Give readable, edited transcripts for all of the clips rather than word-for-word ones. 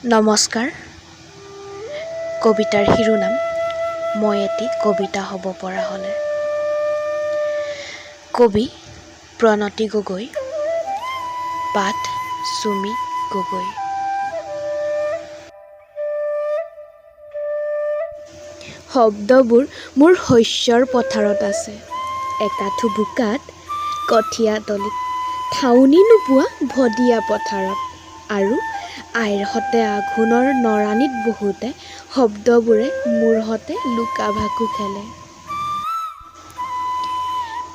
নমস্কাৰ। কবিতাৰ শিৰোনাম "মই এটি কবিতা হ'ব পৰা হ'লে"। কবি প্ৰণতি গগৈ। পাঠ চুমি গগৈ। শব্দবোৰ মোৰ শস্যৰ পথাৰত আছে, একাঠু বোকাত, কঠীয়া তলিত, থাউনি নোপোৱা ভদীয়া পথাৰত আৰু আইৰ সতে আঘোণৰ নৰানিত বহোঁতে শব্দবোৰে মোৰ সতে লুকা ভাকু খেলে।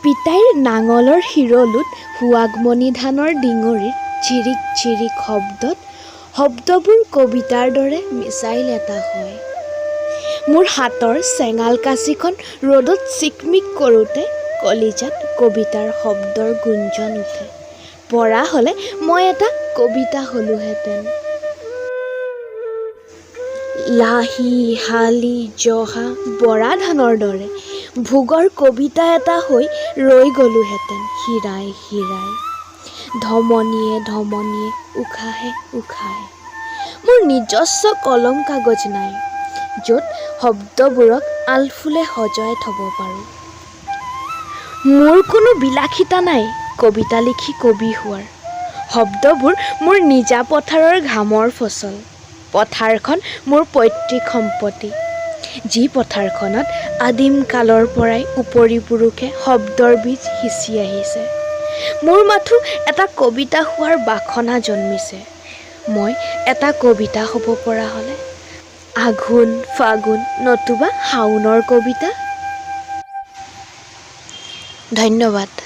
পিতাইৰ নাঙলৰ সীৰলুত সুৱাগমণি ধানৰ ডিঙৰিত চিৰিক চিৰিক শব্দত শব্দবোৰ কবিতাৰ দৰে মিছাইল এটা হয়। মোৰ হাতৰ চেঙাল কাঁচিখন ৰ'দত চিকমিক কৰোঁতে কলিজাত কবিতাৰ শব্দৰ গুঞ্জন উঠে। পৰা হ'লে মই এটা কবিতা হ'লোহেঁতেন। লাহি, শালি, জহা, বৰা ধানৰ দৰে ভোগৰ কবিতা এটা হৈ ৰৈ গ'লোহেঁতেন সিৰাই সিৰাই, ধমনীয়ে ধমনীয়ে, উশাহে উশাহে। মোৰ নিজস্ব কলম কাগজ নাই, য'ত শব্দবোৰক আলফুলে সজাই থ'ব পাৰোঁ। মোৰ কোনো বিলাসিতা নাই কবিতা লিখি কবি হোৱাৰ। শব্দবোৰ মোৰ নিজা পথাৰৰ ঘামৰ ফচল। পথাৰখন মোৰ পৈতৃক সম্পত্তি, যি পথাৰখনত আদিম কালৰ পৰাই উপৰিপুৰুষে শব্দৰ বীজ সিঁচি আহিছে। মোৰ মাথোঁ এটা কবিতা হোৱাৰ বাসনা জন্মিছে। মই এটা কবিতা হ'ব পৰা হ'লে, আঘোণ, ফাগুন নতুবা শাওনৰ কবিতা। ধন্যবাদ।